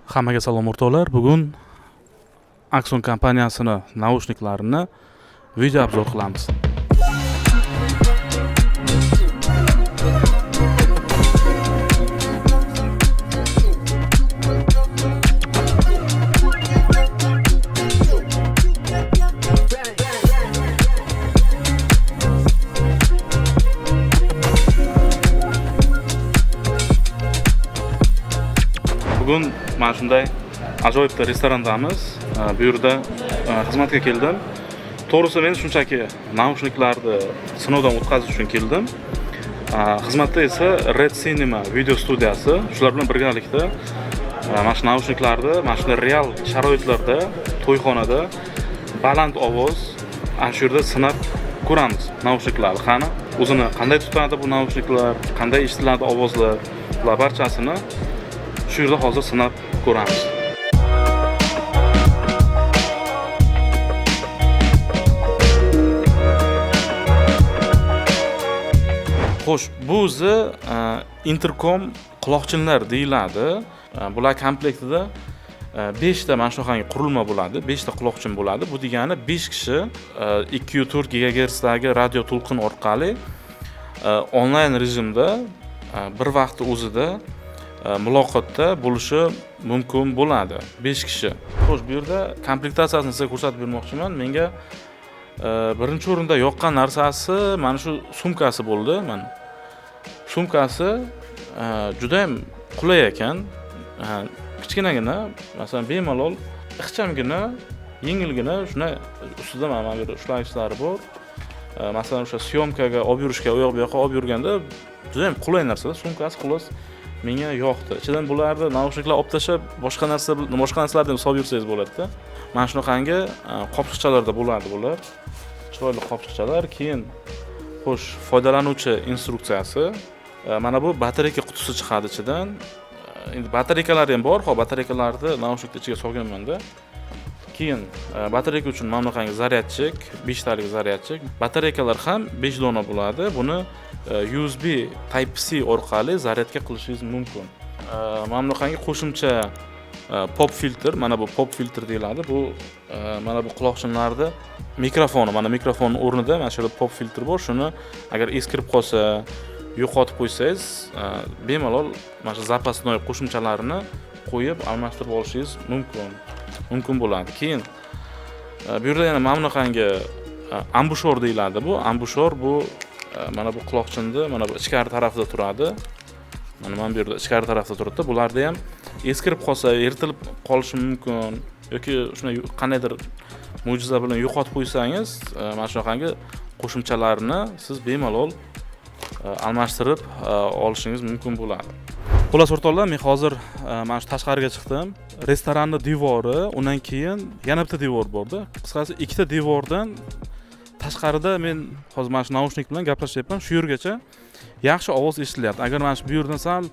Hammaga salom, o'rtoqlar. Bugun Axon kompaniyasini naushniklarini video obzor qilamiz. Bugun mana shunday ajoyib bir restorandamiz. Bu yerda xizmatga keldim. To'g'risi, men shunchaki naushniklarni sinovdan o'tkazish uchun keldim. Xizmatda esa Red Cinema video studiyasi, shular bilan birgalikda mana shu naushniklarni mana shunday real sharoitlarda, to'yxonada baland ovoz ana shu yerda sinab ko'ramiz naushniklarni. Qani, o'zini qanday tutadi bu naushniklar, qanday eshitiladi ovozlar, bular barchasini shu yerda hozir sinab ko'ramiz. Xo'sh, bu o'zi interkom quloqchinlar deyiladi. Bular komplektida 5 ta mana shunaqangi qurilma bo'ladi, 5 ta quloqchin bo'ladi. Bu degani 5 kishi 2.4 gigagertsdagi radio to'lqin orqali onlayn rejimda bir vaqtda o'zida muloqotda bo'lishi mumkin bo'ladi. 5 kishi. Xo'sh, bu yerda komplektatsiyasini sizga ko'rsatib bermoqchiman. Menga birinchi o'rinda yoqqan narsasi mana shu sumkasi bo'ldi. Mana sumkasi juda ham qulay ekan. Kichkinagina, masalan, bemalol ixchamgina, yengilgina, shuni ustida mana bu yerda ushlagichlari bor. Masalan, o'sha syomkaga olib yurishga, u yoq bu yoqqa olib yurganda juda ham qulay narsa. Sumkasi xullas menga yoqdi. Ichidan bularni naushniklar olib tashlab, boshqa narsa, boshqa narsalarni ham solib yursangiz bo'ladi-da. Mana shunaqangi qopqichchalarda bo'ladi bular. Chiroyli qopqichchalar. Keyin xo'sh, foydalanuvchi instruksiyasi. Mana bu batareyka qutisi chiqadi ichidan. Endi batareykalari ham bor, xo'p, batareykalarni naushnikni ichiga solganman-da. Keyin batareyka uchun mana bunaqangi zaryadchik, 5 talik zaryadchik. Batareykalar ham 5 dona bo'ladi. Buni USB Type C orqali zaryadka qilishingiz mumkin. Mana bunaqangi qo'shimcha pop filtr, mana bu pop filtr deyiladi. Bu mana bu quloqchinlarni mikrofoni, mana mikrofon o'rnida mana shu yerda pop filtr bor. Shuni agar eskirib qolsa, yo'qotib qo'ysangiz, bemalol mana shu zapasnoy qo'shimchalarini qo'yib almashtirib olishingiz mumkin. Mumkin bo'ladi. Keyin bu yerda yana mana bunaqangi ambushor deyiladi bu. Ambushor bu mana bu quloqchinni mana bu ichkari tarafida turadi. Mana bu yerda ichkari tarafda turibdi. Bularda ham eskirib qolsa, yirtilib qolishi mumkin yoki shunday qandaydir mo'jiza bilan yo'qotib qo'ysangiz, mana shunaqangi qo'shimchalarni siz bemalol almashtirib olishingiz mumkin bo'ladi. Xullas o'rtoqlar, men hozir mana shu tashqariga chiqdim. Restoranning devori, undan keyin yana bitta devor borda. Qisqasi ikkita devordan tashqarida men hozir mana shu naushnik bilan gaplashyapman. Shu yergacha yaxshi ovoz eshitilyapti. Agar mana shu bu yerdan sal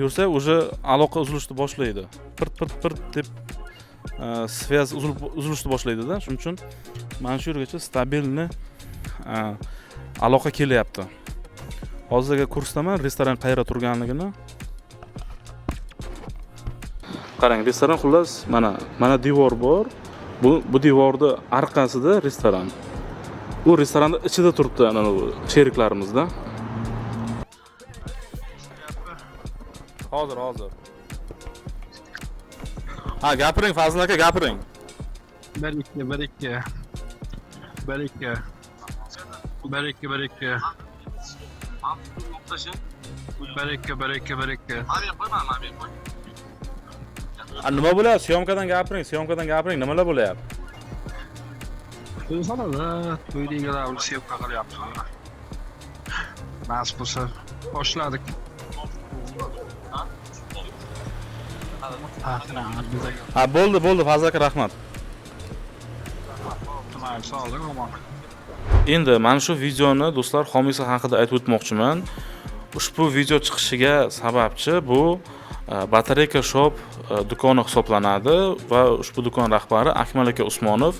yursa, уже aloqa uzilishni boshlaydi. Pirt pirt pirt deb связь uzilishni boshlaydi-da. Shuning uchun mana shu yergacha stabilni aloqa kelyapti. Hozirga ko'rsataman restoran qayerda turganligini. Qarang, restoran xullas mana devor bor. Bu devorni orqasida restoran. U restoranning ichida turibdi ana bu sheriklarimizda. Hozir, hozir. Ha, gapiring Fazil aka, gapiring. 1 2 1 2 1 2 1 2 1 2 1 2 1 2 1 2. A, nima bo'lyapti? Syomkadan gapiring, syomkadan gapiring, nimalar bo'lyapti? To'yxonada to'yda egalari syomka qilyapti. Nasib bo'lsa boshladik. Ha, bo'ldi, bo'ldi Fazil aka, rahmat. Sog'lik omon. Endi mana shu videoni do'stlar homiysi haqida aytib o'tmoqchiman. Ushbu video chiqishiga sababchi bu Batareyka Shop do'koni hisoblanadi va ushbu do'kon rahbari Akmal aka Usmonov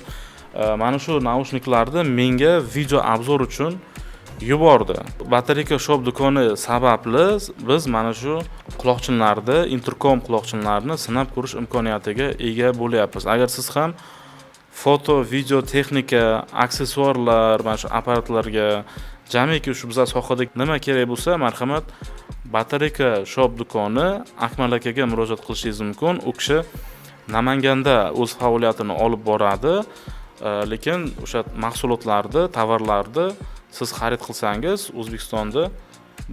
mana shu naushniklarni menga video obzor uchun yubordi. Batareyka Shop do'koni sababli biz mana shu quloqchinlarni, interkom quloqchinlarni sinab ko'rish imkoniyatiga ega bo'lyapmiz. Agar siz ham foto, video texnika, aksessuarlar, mana shu apparatlarga, jamiki shu bizlar sohada nima kerak bo'lsa, marhamat, Batareyka Shop do'koni Akmal akaga murojaat qilishingiz mumkin. U kishi Namanganda o'z faoliyatini olib boradi, lekin o'sha mahsulotlarni, tovarlarni siz xarid qilsangiz, O'zbekistonda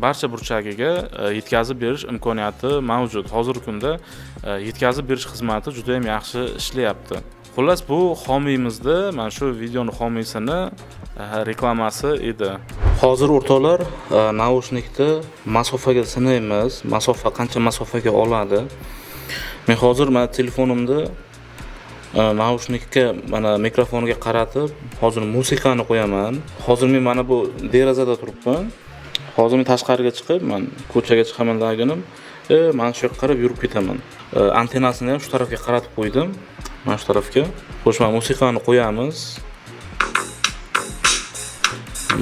barcha burchagiga yetkazib berish imkoniyati mavjud. Hozirgi kunda yetkazib berish xizmati juda ham yaxshi ishlayapti. Xullas, bu homiymizni, mana shu videoni homiysini reklamasi edi. Hozir o'rtoqlar, naushnikni masofaga sinaymiz. Masofa qancha masofaga oladi? Men hozir mana telefonimni naushnikka, mana mikrofoniga qaratib, hozir musiqani qo'yaman. Hozir men mana bu derazada turibman. Hozir men tashqariga chiqib, men ko'chaga chiqaman deganim, mana shu yoqqa qarab yurib ketaman. Antennasini ham shu tarafga qaratib qo'ydim. Mana shu tarafga. Xo'sh, mana musiqani qo'yamiz.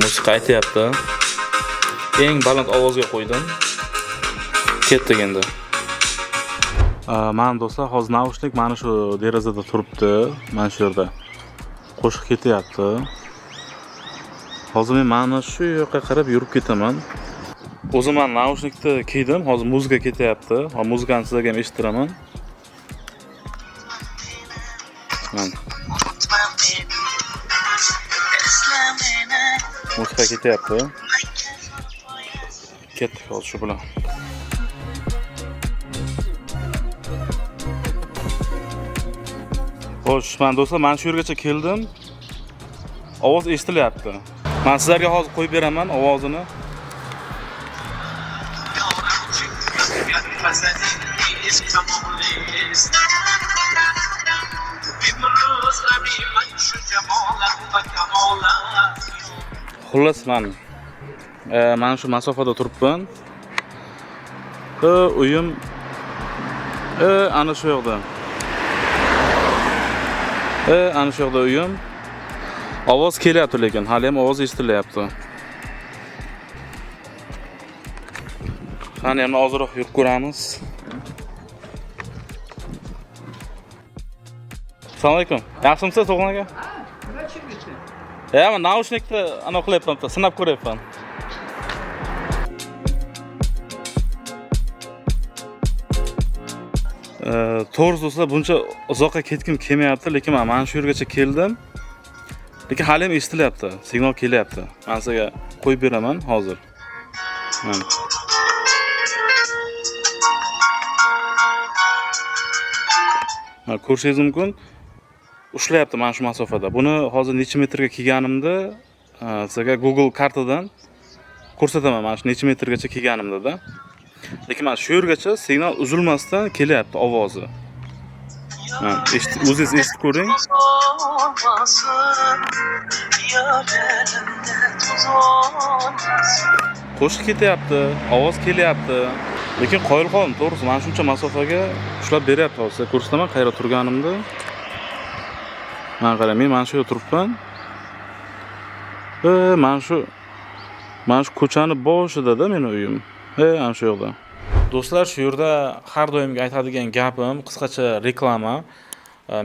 Musiqa aytyapti. Eng baland ovozga qo'ydim. Ketdik endi. Mana do'stlar, hozir naushnik mana shu derazada turibdi, mana shu yerda. Qo'shiq ketyapti. Hozir men mana shu yoqqa qarab yurib ketaman. O'zim mana naushnikni kiydim, hozir muzika ketyapti. Hozir muzikani sizlarga ham eshittiraman. Mana. Muzika ketyapti. Ketdik hozir shu bilan. Xo'sh, mana do'stlar, mana shu yergacha keldim. Ovoz eshitilyapti. Men sizlarga hozir qo'yib beraman ovozini. Xullas, mana shu masofada turibman. Uyim ana shu yoqda. Ana shu yoqda uyim. Ovoz kelyapti, lekin hali ham ovoz eshitilyapti. Qani, yana ozroq yurib ko'ramiz. Assalomu alaykum. Yaxshimisiz, To'g'on aka? Men naushnikni ana qilyapman, bitta sinab ko'ryapman. To'g'risi do'stlar, buncha uzoqqa ketgim kelmayapti, lekin men mana shu yergacha keldim. Lekin hali ham eshitilyapti, signal kelyapti. Men sizga qo'yib beraman hozir. Mana. Mana ko'rishingiz mumkin, ushlayapti mana shu masofada. Buni hozir necha metrga kelganimda, sizga Google kartadan ko'rsataman mana shu necha metrgacha kelganimda-da. Lekin mana shu yergacha signal uzilmasdan kelyapti ovozi. Ha, o'zingiz eshitib ko'ring. Qo'shiq ketyapti, ovoz kelyapti. Lekin qoyil qoldim, to'g'risi, mana shuncha masofaga ushlab beryapti hozir. Sizga ko'rsataman qayerda turganimni. Mana qarang, men mana shu yerda turibman. Mana shu ko'chani boshida-da meni uyim. Ana shu yoqda. Do'stlar, shu yerda har doimgi aytadigan gapim, qisqacha reklama.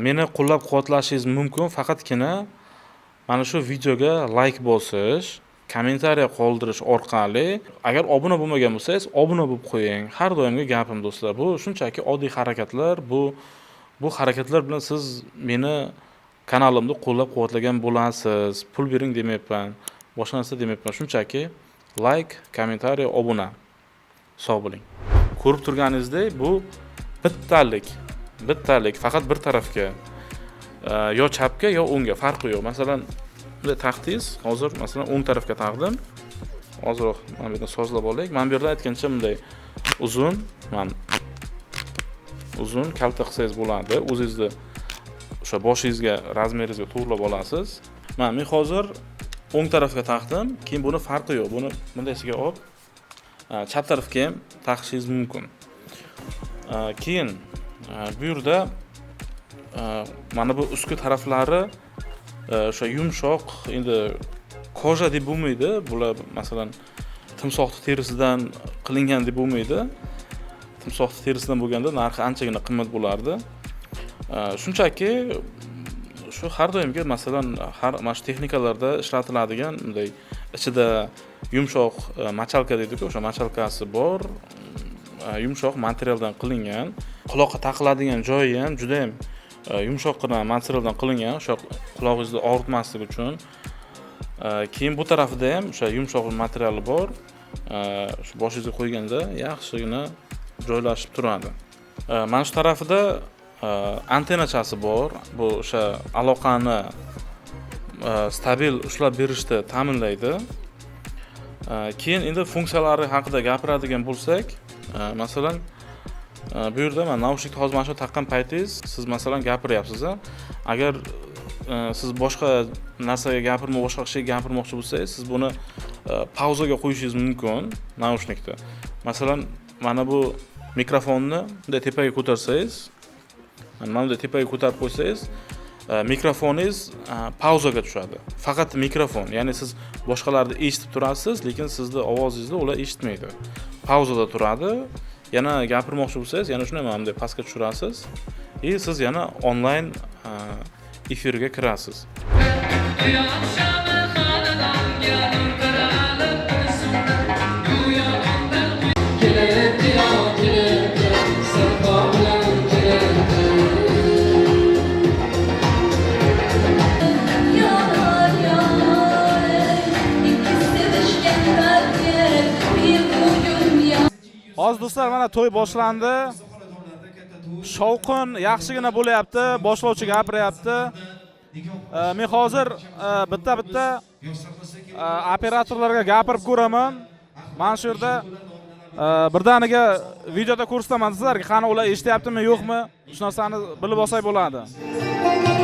Meni qo'llab-quvvatlashingiz mumkin faqatgina mana shu videoga like bosish, kommentariya qoldirish orqali. Agar obuna bo'lmagan bo'lsangiz, obuna bo'lib qo'ying. Har doimgi gapim do'stlar, bu shunchaki oddiy harakatlar, bu harakatlar bilan siz meni kanalimni qo'llab-quvvatlagan bo'lasiz. Pul bering demayapman, boshqa narsa demayapman. Shunchaki like, kommentariya, obuna. Sog' bo'ling. Ko'rib turganingizdek, bu bittalik faqat bir tarafga, yo chapga yo o'ngga, farqi yo'q. Masalan, bunday taqdingiz, hozir masalan o'ng tarafga taqdim. Ozroq mana bu yerdan sozlab olaylik. Mana bu yerda aytgancha bunday uzun, mana uzun kalta qilsangiz bo'ladi. O'zingizni o'sha boshingizga, razmeringizga to'g'rilab olasiz. Mana men hozir o'ng tarafga taqdim, keyin buni farqi yo'q. Buni bundaysiga olib, chap tarafga ham taqishingiz mumkin. Keyin bu yerda mana bu ustki taraflari o'sha yumshoq, endi Кожа deb bo'lmaydi bular, masalan, timsohni terisidan qilingan deb bo'lmaydi. Timsohni terisidan bo'lganda narxi anchagina qimmat bo'lardi. Shunchaki shu har doimgi, masalan, har mana shu texnikalarda ishlatiladigan bunday ichida yumshoq мочалка deydiku, o'sha мочалка si bor, yumshoq materialdan qilingan. Quloqqa taqiladigan joyi ham judayam yumshoqqina materialdan qilingan, o'sha qulog'ingizni og'ritmaslik uchun. Keyin bu tarafida ham o'sha yumshoq materiali bor. Shu boshingizga qo'yganda yaxshigina joylashib turadi. Mana shu tarafida antennachasi bor. Bu o'sha aloqani stabil ushlab berishni ta'minlaydi. Keyin endi funksiyalari haqida gapiradigan bo'lsak, masalan, bu yerda mana naushnikni hozir mana shu taqqan paytingiz siz, masalan, gapiryapsiz a agar siz boshqa narsaga gapirmoq, boshqa kishiga gapirmoqchi bo'lsangiz, siz buni pauzaga qo'yishingiz mumkin naushnikni. Masalan, mana bu mikrofonni bunday tepaga ko'tarsangiz, mana bunday tepaga ko'tarib qo'ysangiz, mikrofoningiz pauzaga tushadi. Faqat mikrofon, ya'ni siz boshqalarni eshitib turasiz, lekin sizni ovozingizni ular eshitmaydi, pauzada turadi. Yana gapirmoqchi bo'lsangiz, yana shunday mana bunday pastga tushirasiz и siz yana onlayn efirga kirasiz. Akşamı xonadonga nur taralib bir zumda, go'yo undan kelibdi yo kelibdi, sirqo bilan kelibdi. Yar yar, ikki sevishgan qalbga bir bugün yar. Hozir, do'stlar, mana to'y boshlandi, shovqin yaxshigina bo'lyapti, boshlovchi gapiryapti. Men hozir bitta bitta operatorlarga gapirib ko'raman. Mana shu yerda birdaniga videoda ko'rsataman sizlarga. Qani, ular eshityaptimi, yo'qmi, shu narsani bilib olsak bo'ladi.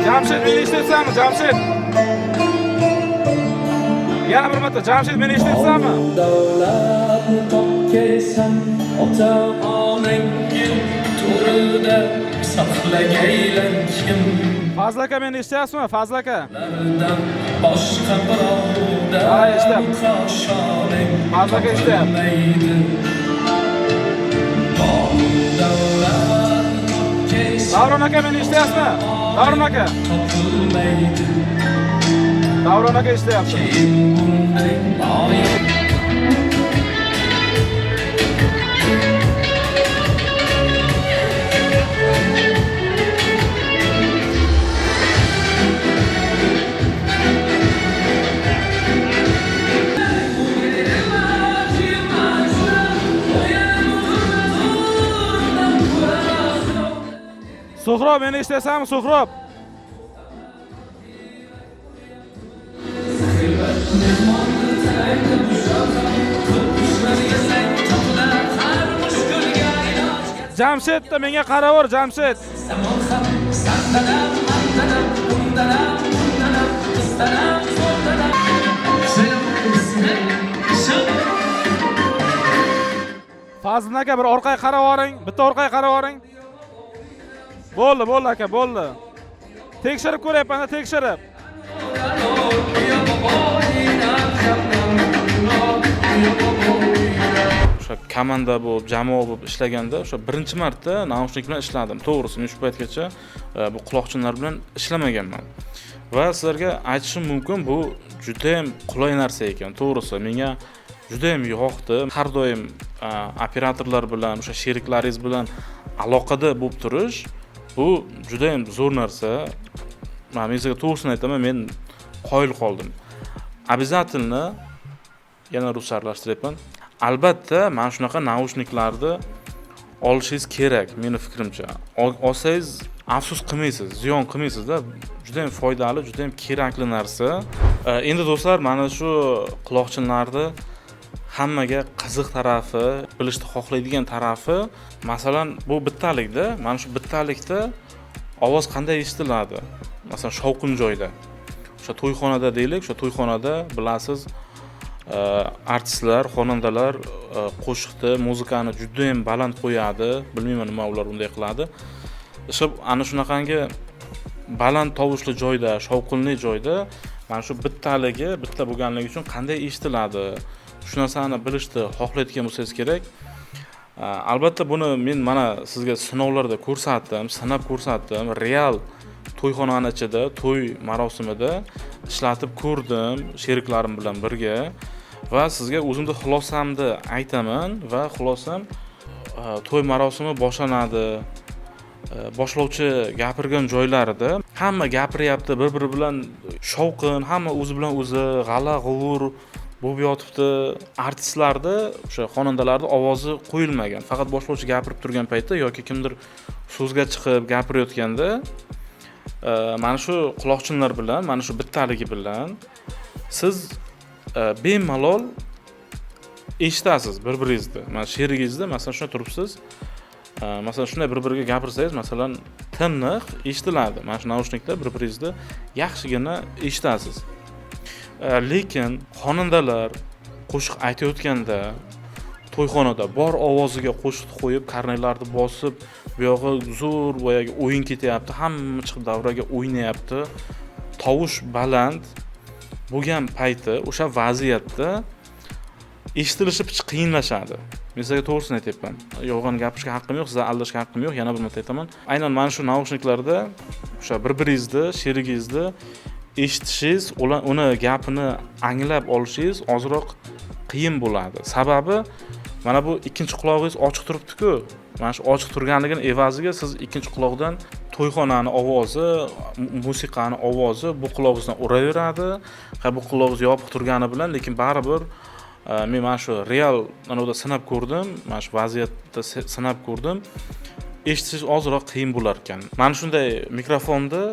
Jamshid, meni eshityapsanmi? Jamshid, yana bir marta, Jamshid, meni eshityapsanmi? Davlatni topgaysan, ota onangni to'rida saqlagaylan kim Fazil aka, meni eshityapsizmi, Fazil aka? Lardan boshqa birovda Ha, eshityapti. koshoning Fazil aka eshityapti. topilmaydi. Bor davlatni topgaysan, Davron aka, meni eshityapsizmi, Davron aka? topilmaydi. Davron aka eshityapti. Kim bunday loyiq? Suhrob, meni eshityapsanmi, Suhrob? Jamshid, menga qaraver, Jamshid. Zamon ham sandanam, mandanam, undanam, bundanam, qizdanam, zo'rdanam. Sen Fazliddin aka, bir orqaga qarab yuboring, bitta orqaga qarab yuboring. Bo'ldi, bo'ldi, aka, bo'ldi. Tekshirib ko'ryapman, tekshirib. O'sha komanda bo'lib, jamoa bo'lib ishlaganda, o'sha birinchi marta naushnik bilan ishladim. To'g'risi, men shu paytgacha bu quloqchinlar bilan ishlamaganman va sizlarga aytishim mumkin, bu judayam qulay narsa ekan. To'g'risi, menga judayam yoqdi. Har doim operatorlar bilan, o'sha sheriklaringiz bilan aloqada bo'lib turish, bu judayam zo'r narsa. Man sizga to'g'risini aytaman, men qoyil qoldim. Обязательно, yana ruscha aralashtiryapman, albatta mana shunaqa naushniklarni olishingiz kerak meni fikrimcha. Olsangiz afsus qilmaysiz, ziyon qilmaysizda. Judayam foydali, judayam kerakli narsa. Endi, do'stlar, mana shu quloqchinlarni hammaga qiziq tarafi, bilishni xohlaydigan tarafi, masalan, bu bittalikda, mana shu bittalikda ovoz qanday eshitiladi? Masalan, shovqin joyda, o'sha to'yxonada deylik, o'sha to'yxonada, bilasiz, artistlar, xonandalar qo'shiqni, muzikani judayam baland qo'yadi. Bilmayman, nima ular unday qiladi. O'sha ana shunaqangi baland tovushli joyda, shovqinli joyda Mana shu bittaligi, bitta bo'lganligi uchun qanday eshitiladi, shu narsani bilishni xohlayotgan bo'lsangiz kerak. Albatta buni men mana sizga sinovlarda ko'rsatdim, sinab ko'rsatdim. Real to'yxonani ichida, to'y marosimida ishlatib ko'rdim sheriklarim bilan birga va sizga o'zimni xulosamni aytaman va xulosam to'y marosimi boshlanadi. Boshlovchi gapirgan joylarida hamma gapiryapti, bir-biri bilan shovqin, hamma o'zi bilan o'zi g'ala g'uvur bo'lib yotibdi. Artistlarni, o'sha xonandalarni ovozi qo'yilmagan. Faqat boshlovchi gapirib turgan paytda yoki kimdir so'zga chiqib gapirayotganda mana shu quloqchinlar bilan, mana shu bittaligi bilan siz bemalol eshitasiz bir-biringizni. Mana sherigingizni, masalan, shunday turibsiz, masalan, shunday bir-biriga gapirsangiz, masalan, tiniq eshitiladi. Mana shu наушник da bir-biringizni yaxshigina eshitasiz. Lekin xonandalar qo'shiq aytayotganda to'yxonada bor ovoziga qo'shiq qo'yib, karnaylarni bosib, bu yog'i zo'r boyagi o'yin ketyapti, hamma chiqib davraga o'ynayapti. Tovush baland bo'lgan payti o'sha vaziyatda eshitilishi picha qiyinlashadi. Men sizlarga to'g'risini aytyapman. Yolg'on gapirishga haqqim yo'q, sizlarni aldashga haqqim yo'q. Yana bir marta aytaman. Aynan mana shu наушник larda o'sha bir-biringizni, sherigingizni eshitishingiz, uni gapini anglab olishingiz ozroq qiyin bo'ladi. Sababi mana bu ikkinchi qulog'ingiz ochiq turibdi-ku. Mana shu ochiq turganligini evaziga siz ikkinchi quloqdan to'yxonani ovozi, musiqani ovozi bu qulog'ingizdan uraveradi. Ha, bu qulog'ingiz yopiq turgani bilan, lekin baribir men mana shu real anavda sinab ko'rdim, mana shu vaziyatda sinab ko'rdim. Eshitish ozroq qiyin bo'lar ekan. Mana shunday mikrofonni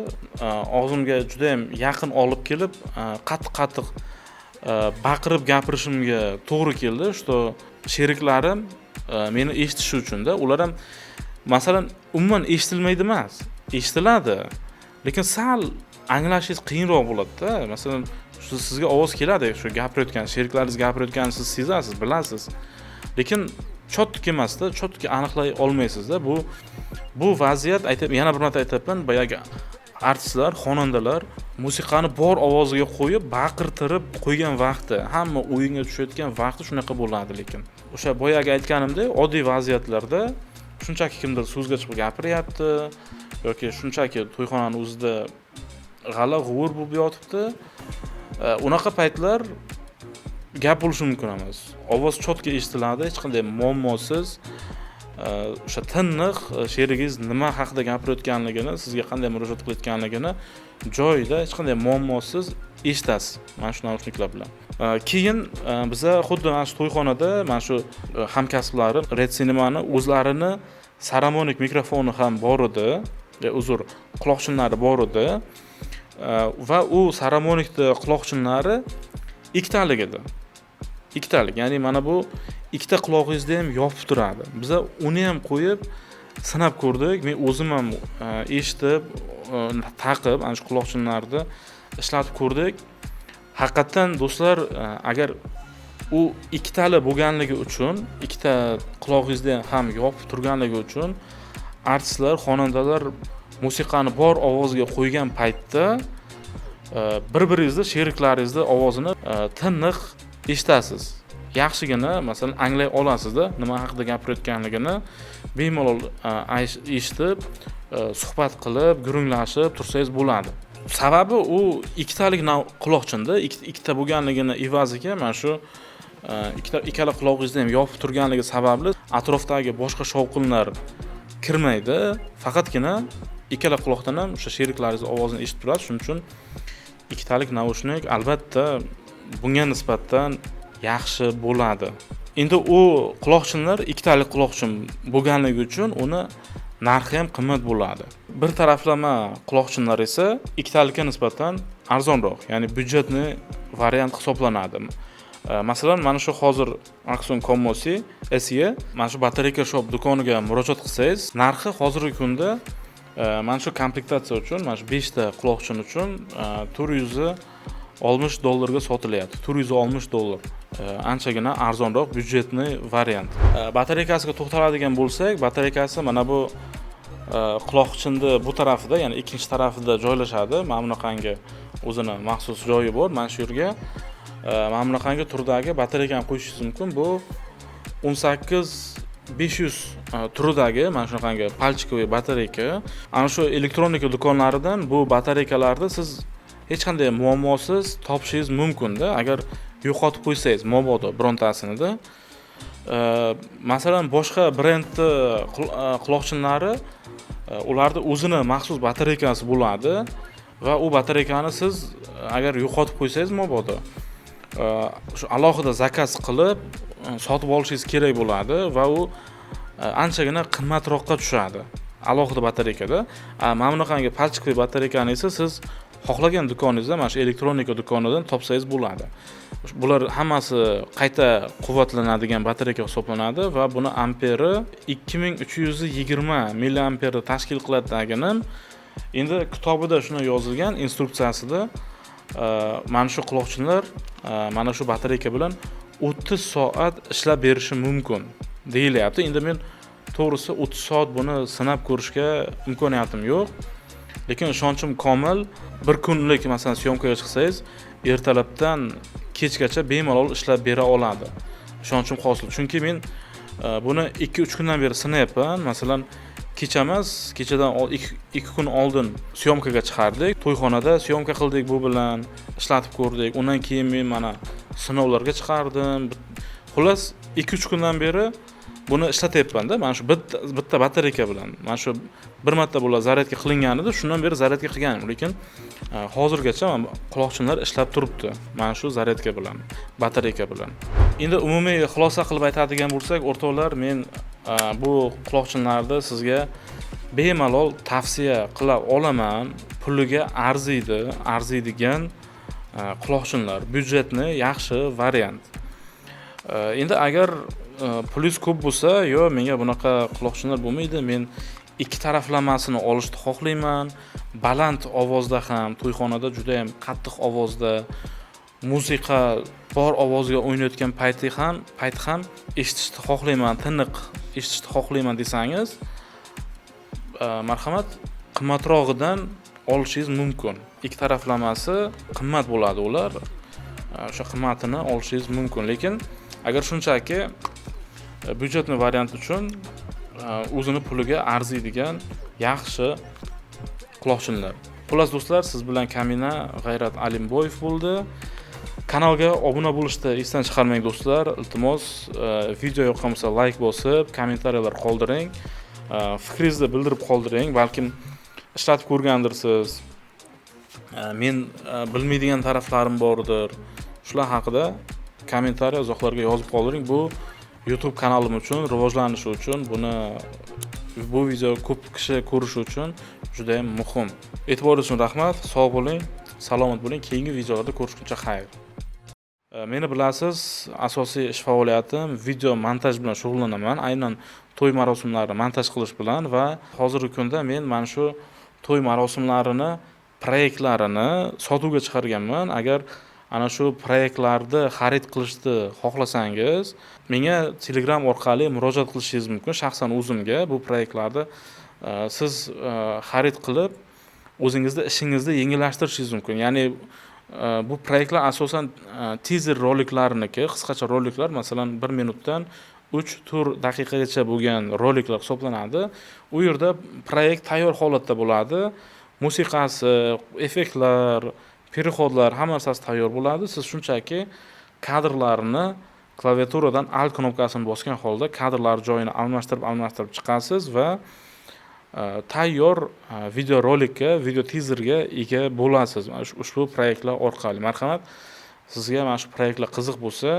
og'zimga juda ham yaqin olib kelib, qattiq-qattiq baqirib gapirishimga to'g'ri keldi, что sheriklarim meni eshitishi uchunda. Ular ham, masalan, umuman eshitilmaydi emas, eshitiladi, lekin sal anglashingiz qiyinroq bo'ladida. Masalan, shu sizga ovoz keladi, shu gapirayotgan sheriklaringiz gapirayotganini siz sezasiz, bilasiz, lekin чётко emasda, чётко aniqlay olmaysizda. Bu vaziyat, aytib, yana bir marta aytyapman, boyagi artistlar, xonandalar musiqani bor ovoziga qo'yib, baqirtirib qo'ygan vaqti, hamma o'yinga tushayotgan vaqti shunaqa bo'ladi. Lekin o'sha boyagi aytganimdek, oddiy vaziyatlarda shunchaki kimdir so'zga chiqib gapiryapti yoki shunchaki to'yxonani o'zida g'ala g'uvur bo'lib yotibdi, unaqa paytlar gap bo'lishi mumkin emas. Ovoz чётко eshitiladi, hech qanday muammosiz, o'sha tiniq sherigingiz nima haqida gapirayotganligini, sizga qanday murojaat qilayotganligini joyida hech qanday muammosiz eshitasiz mana shu наушник lar bilan. Keyin biza xuddi mana shu to'yxonada mana shu hamkasblarim Red Cinema'ni o'zlarini Saramonic mikrofoni ham bor edi, uzr, quloqchinlari bor edi. Va u Saramonicni quloqchinlari ikkitalik edi. Ikkitalik, ya'ni mana bu ikkita qulog'ingizni ham yopib turadi. Biza uni ham qo'yib sinab ko'rdik. Men o'zim ham eshitib, taqib, ana shu quloqchinlarni ishlatib ko'rdik. Haqiqatdan, do'stlar, agar u ikkitali bo'lganligi uchun, ikkita qulog'ingizni ham yopib turganligi uchun artistlar, xonandalar musiqani bor ovozga qo'ygan paytda bir-biringizni, sheriklaringizni ovozini tiniq eshitasiz. Yaxshigina, masalan, anglay olasizda nima haqida gapirayotganligini bemalol eshitib, suhbat qilib, gurunglashib tursangiz bo'ladi. Sababi u ikkitalik quloqchinda, ikkita bo'lganligini evaziga mana shu ikkala qulog'ingizni ham yopib turganligi sababli atrofdagi boshqa shovqinlar kirmaydi. Faqatgina ikkala quloqdan ham o'sha sheriklaringizni ovozini eshitib turasiz. Shuning uchun ikkitalik наушник albatta bunga nisbatan yaxshi bo'ladi. Endi u quloqchinlar ikkitalik quloqchin bo'lganligi uchun uni narxi ham qimmat bo'ladi. Bir taraflama quloqchinlar esa ikkitalikka nisbatan arzonroq, ya'ni бюджетный variant hisoblanadi. Masalan, mana shu hozir Acsoon Commoci SE, mana shu Batareyka Shop do'koniga murojaat qilsangiz, narxi hozirgi kunda mana shu komplektatsiya uchun, mana shu 5 ta quloqchin uchun 460 dollarga sotilyapti. 460 dollar. Anchagina arzonroq, бюджетный variant. Batareykasiga to'xtaladigan bo'lsak, batareykasi mana bu quloqchinni bu tarafida, ya'ni ikkinchi tarafida joylashadi. Mana bunaqangi O'zini maxsus joyi bor. Mana shu yerga mana bunaqangi turdagi batareykani qo'yishingiz mumkin. Bu 18500 turidagi mana shunaqangi пальчиковый batareyka. Ana shu elektronika do'konlaridan bu batareykalarni siz hech qanday muammosiz topishingiz mumkinda, agar yo'qotib qo'ysangiz mabodo birontasinida. Masalan, boshqa brendni quloqchinlari, ularni o'zini maxsus batareykasi bo'ladi va u batareykani siz agar yo'qotib qo'ysangiz mabodo, shu alohida заказ qilib sotib olishingiz kerak bo'ladi va u anchagina qimmatroqqa tushadi alohida batareykada. Mana bunaqangi пальчиковый batareykani esa siz xohlagan do'koningizda, mana shu elektronika do'konidan topsangiz bo'ladi. Bular hammasi qayta quvvatlanadigan batareyka hisoblanadi va buni amperi 2320 milliamperni tashkil qiladi deganim. Endi kitobida shuni yozilgan, instruksiyasida, mana shu quloqchinlar mana shu batareyka bilan 30 soat ishlab berishi mumkin deyilyapti. Endi men, to'g'risi, 30 soat buni sinab ko'rishga imkoniyatim yo'q, lekin ishonchim komil, bir kunlik, masalan, съёмка ga chiqsangiz, ertalabdan kechgacha bemalol ishlab bera oladi, ishonchim hosil. Chunki men buni 2-3 kundan beri sinayapman. Masalan, kecha emas, kechadan 2 kun oldin съёмка ga chiqardik, to'yxonada съёмка qildik, bu bilan ishlatib ko'rdik. Undan keyin men mana sinovlarga chiqardim. Xullas, 2-3 kundan beri buni ishlatyapmanda mana shu bitta bitta batareyka bilan. Mana shu bir marta bular zaryadka qilingan edi, shundan beri zaryadka qilganim, lekin hozirgacha mana quloqchinlar ishlab turibdi mana shu zaryadka bilan, batareyka bilan. Endi umumiy xulosa qilib aytadigan bo'lsak, o'rtoqlar, men bu quloqchinlarni sizga bemalol tavsiya qila olaman. Puliga arziydi, arziydigan quloqchinlar, byudjetni yaxshi variant. Endi agar pulingiz ko'p bo'lsa, yo menga bunaqa quloqchinlar bo'lmaydi, men ikki taraflamasini olishni xohlayman, baland ovozda ham, to'yxonada judayam qattiq ovozda musiqa bor ovozga o'ynayotgan payti ham eshitishni xohlayman, tiniq eshitishni xohlayman desangiz, marhamat, qimmatrog'idan olishingiz mumkin. Ikki taraflamasi qimmat bo'ladi ular. O'sha qimmatini olishingiz mumkin, lekin agar shunchaki бюджетный variant uchun o'zini puliga arziydigan yaxshi quloqchinlar. Xullas, do'stlar, siz bilan Kamina G'ayrat Alimboyev bo'ldi. Kanalga obuna bo'lishni esdan chiqarmang, do'stlar, iltimos. Video yoqqan bo'lsa, layk bosib, kommentariyalar qoldiring. Fikringizni bildirib qoldiring, balkim ishlatib ko'rgandirsiz. Men bilmaydigan taraflarim bordir, shular haqida kommentariya, izohlarga yozib qoldiring. Bu YouTube kanalim uchun, rivojlanishi uchun, buni, bu video ko'p kishi ko'rishi uchun juda yam muhim. E'tiboringiz uchun rahmat, sog' bo'ling, salomat bo'ling, keyingi videolarda ko'rishguncha xayr. Meni bilasiz, asosiy ish faoliyatim video montaj bilan shug'ullanaman, aynan to'y marosimlarini montaj qilish bilan. Va hozirgi kunda men mana shu to'y marosimlarini proyektlarini sotuvga chiqarganman. Agar ana shu proyektlarni xarid qilishni xohlasangiz, menga Telegram orqali murojaat qilishingiz mumkin, shaxsan o'zimga. Bu proyektlarni siz xarid qilib, o'zingizni ishingizni yengillashtirishingiz mumkin. Ya'ni bu proyektlar asosan tizer roliklarniki, qisqacha roliklar, masalan, 1 minutdan 3-4 daqiqagacha bo'lgan roliklar hisoblanadi. U yerda proyekt tayyor holatda bo'ladi, musiqasi, effektlar, переход lar, hamma narsasi tayyor bo'ladi. Siz shunchaki kadrlarni klaviaturadan Alt knopkasini bosgan holda kadrlar joyini almashtirib almashtirib chiqasiz va tayyor videorolikka, video tizerga ega bo'lasiz mana ushbu proyektlar orqali. Marhamat, sizga mana shu proyektlar qiziq bo'lsa,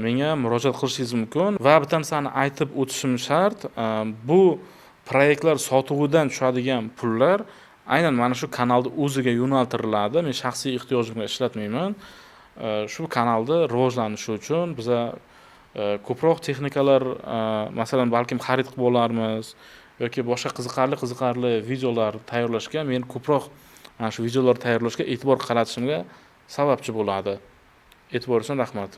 menga murojaat qilishingiz mumkin. Va bitta narsani aytib o'tishim shart: bu proyektlar sotuvidan tushadigan pullar aynan mana shu kanalni o'ziga yo'naltiriladi. Men shaxsiy ehtiyojimga ishlatmayman. Shu kanalni rivojlanishi uchun biza ko'proq texnikalar, masalan, balkim xarid qilib olarmiz yoki boshqa qiziqarli qiziqarli videolar tayyorlashga, men ko'proq mana shu videolar tayyorlashga e'tibor qaratishimga sababchi bo'ladi. E'tibor uchun rahmat.